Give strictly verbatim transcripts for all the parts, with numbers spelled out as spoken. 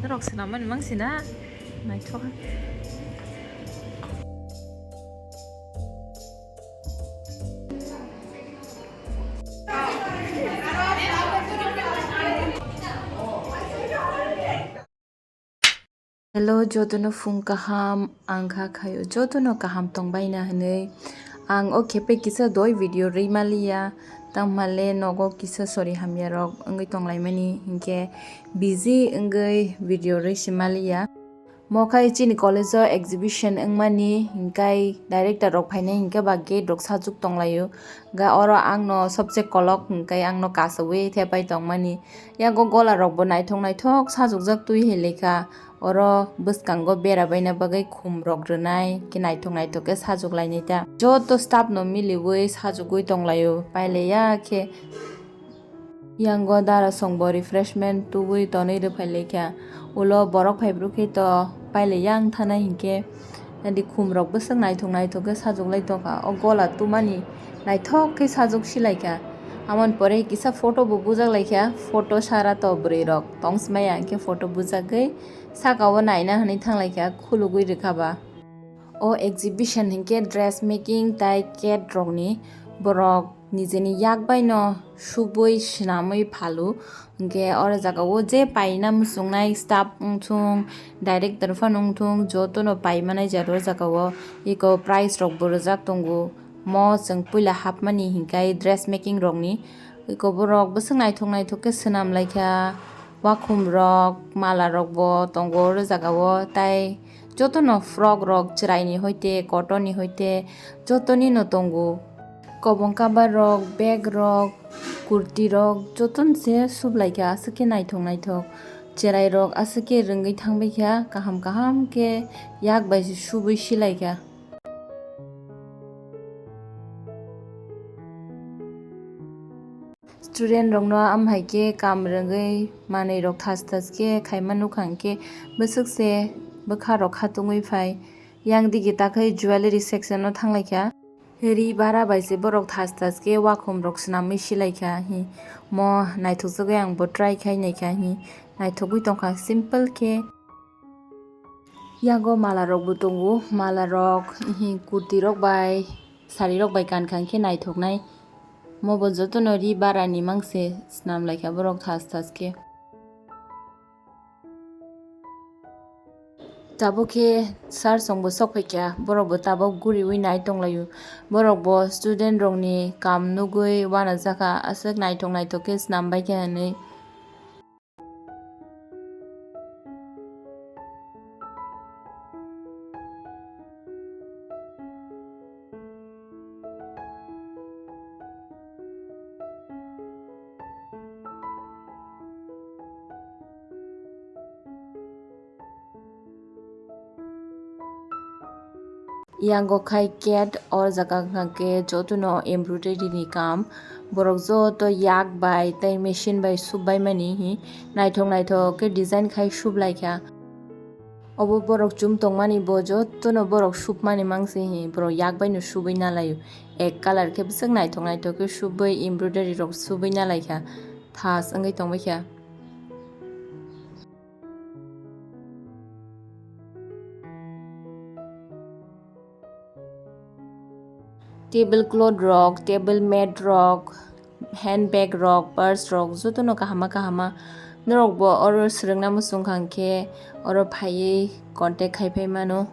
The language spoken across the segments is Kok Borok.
Rok swnam mani mang sina. Naithok. Hello, jotono phung kaham, ang kha khayo jotono kaham tongbaina hwnwi. Ang o khepe kisa doi video rwi maliya, tangmale nogo kisa sori hamya rok wngwi tonglaimani, hinkhe busy wngwi video rwi si maliya. Mo khai chini college o exhibition wngmani, hinkhai director rok phainai hinkhe ba gate rok sajuk tonglaio. Ga oro ang no sobse kolok hinkhai ang no kasugwi thepai tongmani. Yago gola rok bo naithok naithok sajukjak twi hai lekha. Oro bwskango bera baina bagwi khum rok rwnai, khe naithok naithok khe sajuk lainai ta. Joto staff no miliwi sajugwi tonglaio, pailaiya khe. Yango dara songbo refreshment tubui tonwi rwphai lekha. Ulo borok phaibrwkhe to pailaiya wng thana hinkhe. Nadi khum rok bwswk naithok naithok khe sajuklai tongkha. O gola tumani naithok khe sajok silaikha. Amoni pore kisa photo bo bujak laikha. Photo sara to bwrwi rok tongsmaya hinkhe photo bujagwi saka o naina hwnwi thanglaikha khulugwi rwkha ba. O exhibition hinkhe dress making tai cat rokni, borok nijeni yak baino subui swnamwi phalu. Hinkhe oro jagao je paina muchungnai staff wngthung, director phano wngthung, jotono paimanai jaro jagao eko prize rokbo rwjak tongo. Mo chwng puila hapmani hinkhe dress making rokni, eko borok bwswk naithok naithok khe swnam laikha. Wakhum rok, mala rok bo tongo oro jagao, tai jotono frock rok chwraini hoite, cotton ni hoite, jotoni no tongo. Kobong kabar rok, bag rok, kurti rok, joton se sublai kha, aswk khe naithok naithok. Chwrai rok aswk khe rwngwi thangbai kha, kaham kaham khe yak bai se subui silai kha. Student rokno amhai khe kam rwngwi manwi rok thas thas khe khaima nukha hinkhe bwswk se bwkha rok khatungwi phai. Yang digi takhai jewellery section o thanglaikha. Ri bara bai se borok thas thas khe wakhum rok swnamwi silaikha hi. Mo naithokjagwi ang bo try khai naikha hi. Naithogwi tongkha simple khe. Yago mala rok bo tongo, mala rok hi kurti rok bai sari rok bai kankha hinkhe naithoknai. Mo bo jotono ri bara ni mangse swnam laikha borok thas thas khe. Tabuk khe sir song bo sok phaikha, borok bo tabuk guriwi nai tonglaio. Borok bo student rokni kam nugwi uanajakha, aswk naithok naithok khe swnam baikha hinwi. Yango khai cat, o jaga wngkha khe jotono embroidery ni kam. Borok joto yak bai tei machine bai sub bai mani hi naithok naithok khe design khai sub lai kha. Obo borok chum tongmani bo jotono borok submani mangsi hi borok yak bai no subui nalaio. Ek colour khe bwswk naithok naithok khe subui embroidery rok subui nalai kha. Thas wngwi tongbai kha. Table cloth rok, table mat rok, handbag rok, purse rok jotono kahama kahama. Norok bo oro swrwngna muchung kha hinkhe oro phaiwi contact khai phai mano.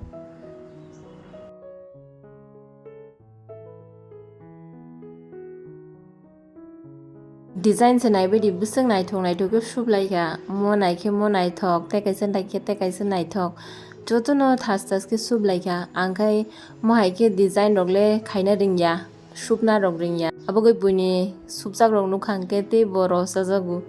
Design se naibaidi bwswk naithok naithok khe sublai kha. Mo naikhe mo naithok, tei kaisa naikhe tei kaisa naithok. Jotono thas thas khe sublai kha. Ang khai mo hai khe design rok le khaina ringya, supna rok ringya. Abogwi buini supjak rok nukha hinkhe tei bo rosajago.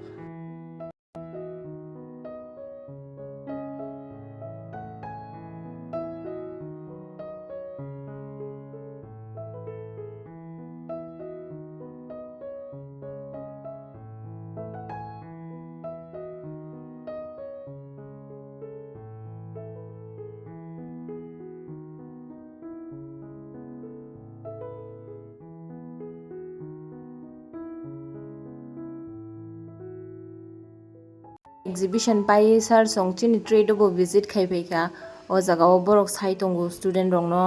Exhibition pai sir song chini trade o bo visit khai phaikha. O jaga o borok sai tongo student rokno,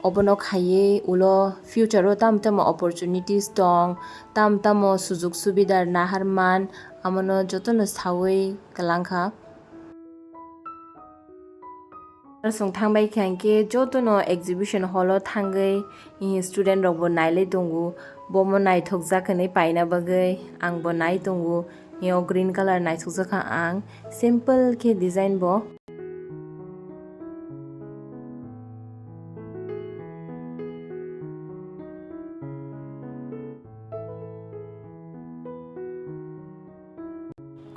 obono khaiwi ulo future o tamo tamo opportunities tong, tamo tamo sujug subidar nahar man, amono jotono sawi kwlangkha. Song thangbai kha hinkhe jotono exhibition hall o thangwi student rokbo nailai tongo, bomo naithokjak hinwi paina bagwi angbo nai tongo. Yo green colour naithokjak kha ang, simple khe design bo.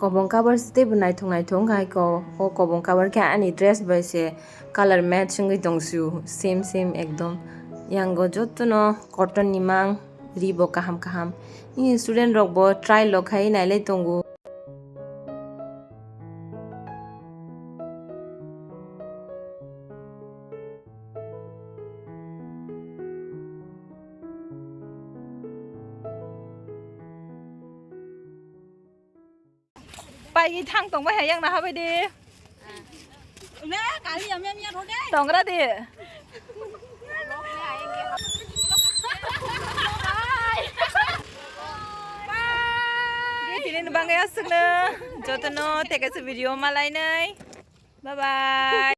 Kobong cover se teibo naithok naithok wngkha hai ko, o kobong cover khe ani dress bai se colour match wngwi tong sio, same same ekdom. Yango jotono cotton ni mang, ri bo kaham kaham. Student rok bo try lo khai nailai tongo. Pai thang tong bai hai yang na habai de. Tongra de. Tini ni bangwi aswkno jotono tekaisa video malainai. Bye bye.